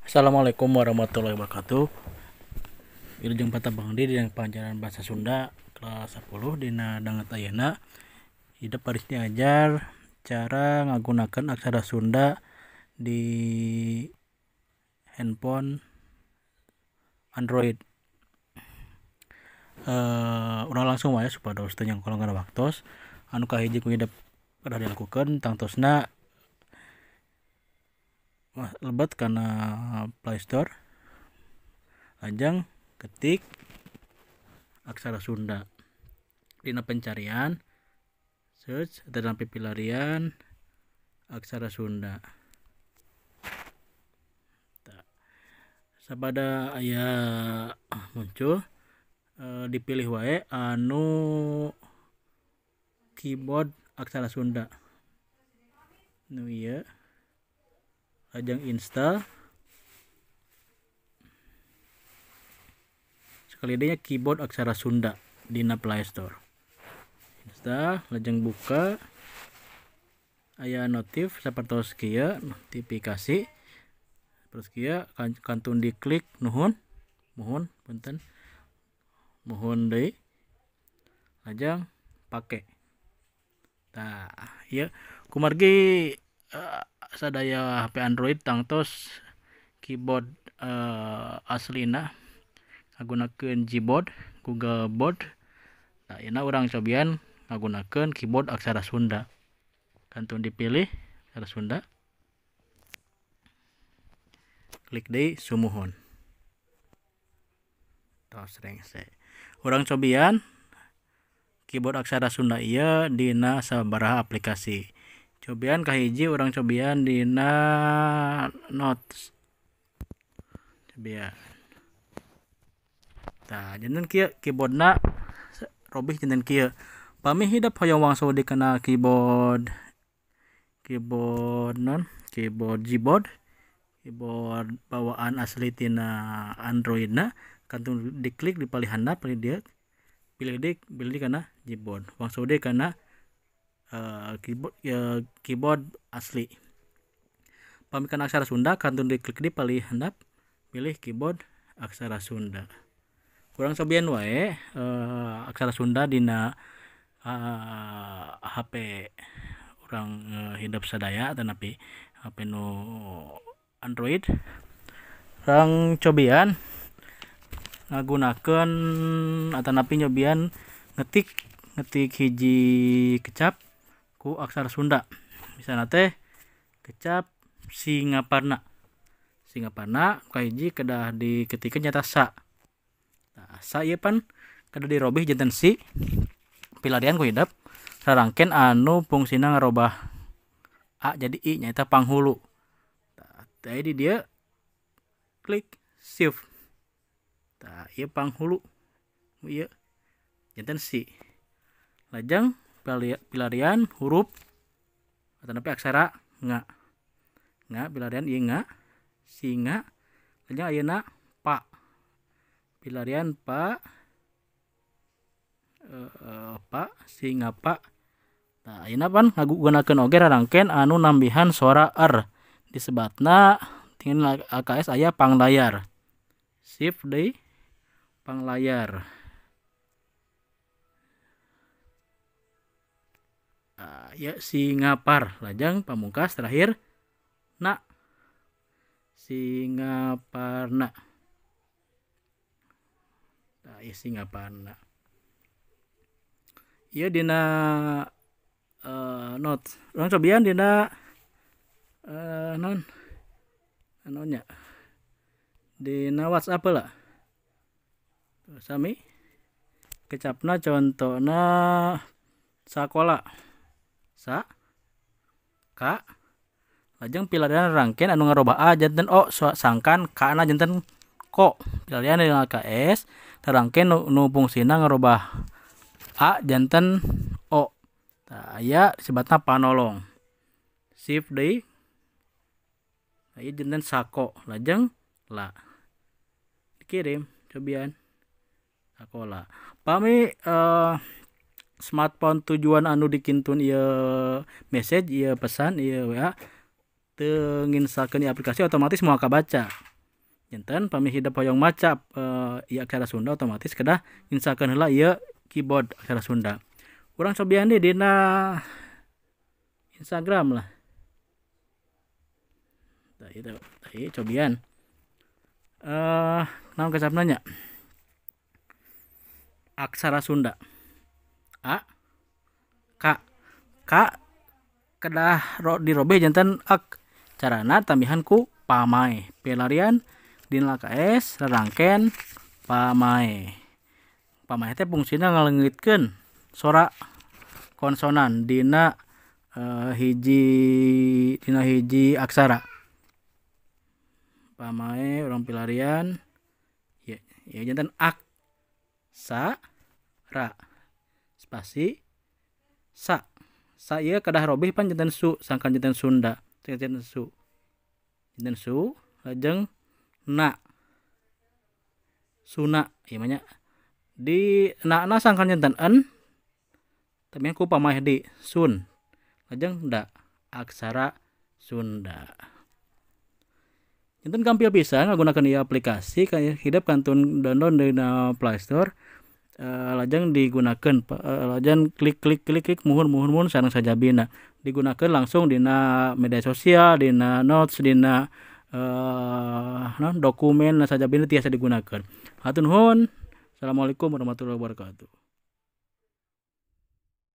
Assalamualaikum warahmatullahi wabarakatuh. Wilujeng patepang deui dina pangajaran bahasa Sunda kelas 10 dina danget ayeuna. Hidep baris diajar cara ngagunakeun aksara Sunda di handphone Android. Urang langsung wae supados teu nyangkolongkeun waktos. Anu kahiji ku hidep kedah dilakukeun tangtosna lebet kana Play Store, lajeng ketik aksara Sunda dina pencarian search dalam pipilarian aksara Sunda. Sabada aya muncul, dipilih wae anu keyboard aksara Sunda nu ieu, lajeng install. Sekali deui nya keyboard aksara Sunda dina Play Store. Install, lajeng buka, aya notif sapertos kieu, notifikasi terus kieu, kantun diklik nuhun, muhun punten, muhun deui, lajeng pake. Tah ieu kumargi sadaya HP Android tangtos keyboard aslina ngagunakeun Gboard, Google Board. Nah, ayeuna urang cobian ngagunakeun keyboard aksara Sunda. Kantun dipilih aksara Sunda, klik deui sumuhun. Tos rengse. Urang cobian keyboard aksara Sunda ieu dina sabaraha aplikasi. Cobian kahiji urang cobian dina Notes. Cobian. Tah janten kieu keyboardna robih janten kieu. Pami hidep hoyong wangsul dikena keyboard keyboard non keyboard Gboard, keyboard bawaan asli tina Androidna, kantun diklik di palih handap pilih dieu, pilih deui, pilih deui kana Gboard, wangsul deui kana keyboard ya, keyboard asli. Pami kana aksara Sunda kantun diklik di palih handap pilih keyboard aksara Sunda. Urang cobian wae aksara Sunda dina HP urang hidep sadaya atanapi HP nu Android. Urang cobian ngagunakeun atanapi nyobian ngetik ngetik hiji kecap ku aksara Sunda. Misalna teh kecap Singaparna. Singaparna kahiji kedah diketikeun nyata sa. Nah, sa ieu pan kedah dirobih janten si, pilarian ku hidep sarangken anu fungsina ngarobah a jadi i nyaeta panghulu. Tah di dieu klik shift. Tah ieu panghulu ieu janten si. Lajeng pilarian huruf atanapi aksara nga. Nga pilarian ieu nga, singa, lajeng ayeuna pa. Pilarian pa, pa singa pa. Nah, ayeuna pan ngagunakeun oge rarangken anu nambihan suara r. Disebatna tinggal AKS aya panglayar. Shift deui panglayar. Ya singapar, lajeng pamungkas terakhir na, Singaparna. Nah, ya Singaparna. Ieu dina notes. Urang cobian dina non anu nya. Dina WhatsApp lah. Sami kecapna contona sakola. Sa ka, lajeng pilarian rangken anu ngarobah a janten o, sangkan ka na janten ko. Pilarian dina AKS rangken nu fungsina ngarobah a janten o. Tah aya disebatna panolong. Shift deui aya janten sako, lajeng la. Dikirim cobian sakola. Pami smartphone tujuan anu dikintun ieu message, ieu pesan, ieu WA teu nginstalkeun ieu aplikasi otomatis moal kabaca. Janten pami hidep hoyong maca ieu aksara Sunda otomatis kedah nginstalkeun heula ieu keyboard aksara Sunda. Urang cobian deui dina Instagram lah. Tah ieu tah cobian. Naon kecapna nya? Aksara Sunda. A K K kedah dirobeh janten ak. Carana tambihan ku pamae. Pilarian dina LKS rarangken pamae. Pamae teh fungsina ngaleungitkeun sora konsonan dina hiji aksara. Pamae urang pilarian ya, ya janten ak sa ra spasi sa. Sa ieu kedah robih pan janten su, sangkan janten Sunda, janten su. Janten su lajeng na. Suna ieu mah nya. Di na na sangkan janten en tapi ku pamaeh di sun lajeng da aksara Sunda. Janten gampil pisan ngagunakeun ieu aplikasi hidep kantun download dina Play Store, lajeng digunakeun, lajeng klik klik klik klik muhun muhun muhun sareng sajabina digunakeun langsung dina media sosial, dina notes, dina dokumen sajabina tiasa digunakeun. Hatur nuhun. Assalamualaikum warahmatullahi wabarakatuh.